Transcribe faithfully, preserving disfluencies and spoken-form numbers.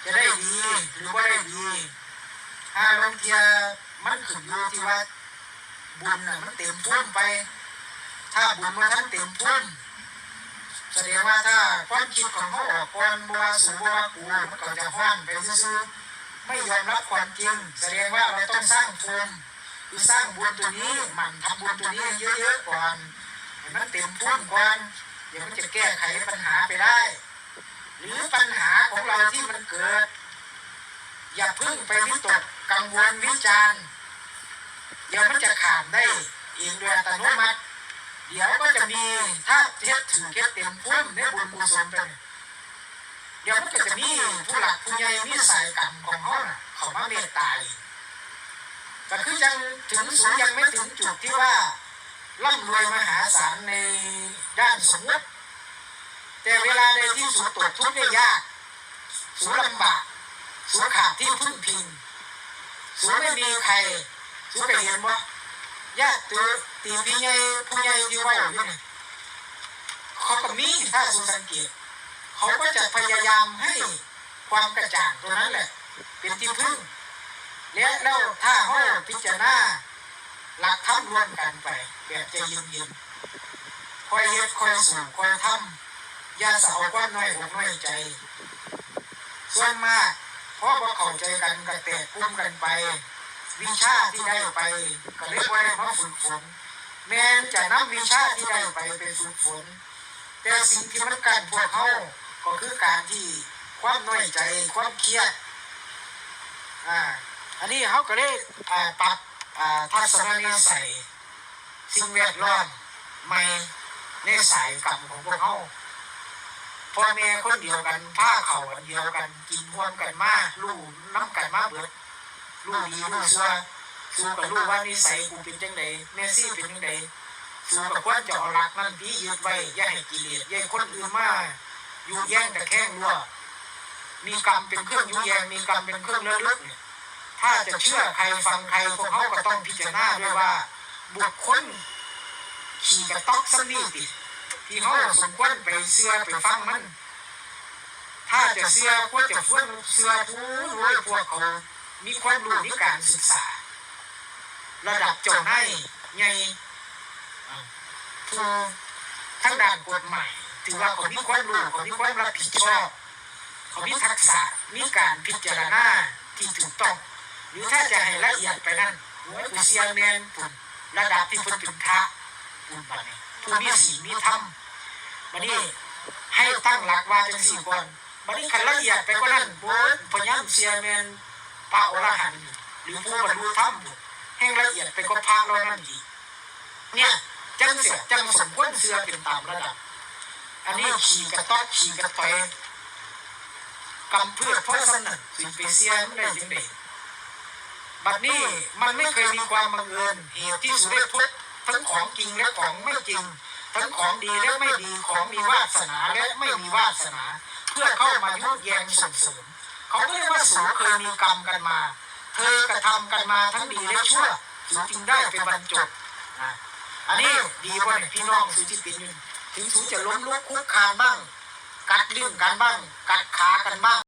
จะได้ดีหรือบ่ได้ดี ถ้าลางเทื่อมันขึ้นอยู่ที่ว่าบุญน่ะมันเต็มภูมิไป ถ้าบุญบ่ทันเต็มภูมิ แสดงว่าถ้าความคิดของเฮาออกก่อน บ่ว่าสูบ่ว่ากู มันก็จะฮ้อนไปซื่อๆ ไม่ยอมรับความจริง แสดงว่าเราต้องสร้างภูมิ คือสร้างบุญตัวนี้ หมั่นทำบุญตัวนี้เยอะๆก่อน ให้มันเต็มภูมิก่อน เดี๋ยวมันจะแก้ไขปัญหาไปได้ หรือปัญหาของเราที่มันเกิด อย่าเพิ่งไปวิตกกังวลวิจารณ์ เดี๋ยวมันจะข้ามได้เองโดยอัตโนมัติ เดี๋ยวก็จะมี ถ้าเฮ็ดถืกเฮ็ดเต็มภูมิในบุญกุศลไปเนี่ย เดี๋ยวมันก็จะมีผู้หลักผู้ใหญ่ มีสายกรรมของเฮาน่ะ เข้ามาเมตตาเอง ก็คือจั่งถึงสูงยังไม่ถึงจุดที่ว่าร่ำรวยมหาศาลในด้านสมมุติ แต่เวลาใดที่สูตกทุกข์ได้ยาก สูลำบาก สูขาดที่พึ่งพิง สูไม่มีใคร สูไปเห็นบ่ ญาติตีพี่ใหญ่ผู้ใหญ่ที่เว้าอยู่นี่ เขาก็มี ถ้าสูสังเกต เขาก็จะพยายามให้ความกระจ่างตัวนั้นแหละ เป็นที่พึ่ง และแล้วถ้าเฮาพิจารณา หลักธรรมร่วมกันไป แบบใจเย็นๆ ค่อยเฮ็ดค่อยสู้ค่อยทำ อย่าสะเอาความน้อยอกน้อยใจ ส่วนมากพอบ่เข้าใจกันก็แตกกลุ่มกันไป วิชาที่ได้ไปก็เลยบ่ได้มาฝึกฝน แม้นจะนำวิชาที่ได้ไปไปฝึกฝน แต่สิ่งที่มันกั้นพวกเฮาก็คือการที่ความน้อยใจ ความเครียด อ่า อันนี้เฮาก็เลย อ่า ปรับ อ่า ทัศนนิสัย สิ่งแวดล้อมใหม่ในสายกรรมของพวกเฮา พ่อแม่คนเดียวกัน พาเข้าอันเดียวกัน กินร่วมกันมา รู้นำกันมาเบิด รู้ดีรู้ชั่ว สูก็รู้ว่านิสัยกูเป็นจั่งใด แม่ชีเป็นจั่งใด สูก็ควรจะเอาหลักนั้นที่ยึดไว้ อย่าให้กิเลส อย่าให้คนอื่นมายุแยงตะแคงรั้ว มีกรรมเป็นเครื่องยุแยง มีกรรมเป็นเครื่องระลึกเนี่ย ถ้าจะเชื่อใครฟังใคร พวกเขาก็ต้องพิจารณาด้วยว่า บุคคลขี้กระต๊อกซ้ำนี่ติ ที่เขาสมควรไปเชื่อไปฟังมัน ถ้าจะเชื่อควรจะควรเชื่อผู้รู้พวกเขามีความรู้ มีการศึกษา ระดับเจ้านายใหญ่ อ่า ผู้ทางด้านกฎหมาย ถือว่าเขามีความรู้ เขามีความรับผิดชอบ เขามีทักษะ มีการพิจารณาที่ถูกต้อง หรือถ้าจะให้ละเอียดไปนั่น โอ้ย กูเชื่อแม่น ระดับที่เพิ่นเป็นพระ ผู้บัดนี้ ผู้มีศีลมีธรรม บัดนี้ให้ตั้งหลักว่าจั่งซี้ก่อน บัดนี้คันละเอียดไปกว่านั้น โอ้ย พยายามเชื่อแม่นพระอรหันต์ หรือผู้บรรลุธรรม แห่งละเอียดไปกว่าพระเหล่านั้นอีก เนี่ย จั่งเสีย จั่งสมควรเชื่อเป็นตามระดับ อันนี้ขี้กระต๊อกขี้กระตอย กำเพื่อเพราะสนั่นสิไปเสียมันได้จั่งใด บัดนี้มันไม่เคยมีความบังเอิญ เหตุที่สูได้พบทั้งของจริงและของไม่จริง ทั้งของดีและไม่ดี ของมีวาสนาและไม่มีวาสนา เพื่อเข้ามายุแยงส่งเสริม เขาก็เรียกว่าสูเคยมีกรรมกันมา เคยกระทำกันมาทั้งดีและชั่ว สูจึงได้ไปบรรจบ อ่ะ อันนี้ดีกว่าเนี่ย พี่น้องสูที่เป็นอยู่ ถึงสูจะล้มลุกคลุกคลานบ้าง กัดลิ้นกันบ้าง กัดขากันบ้าง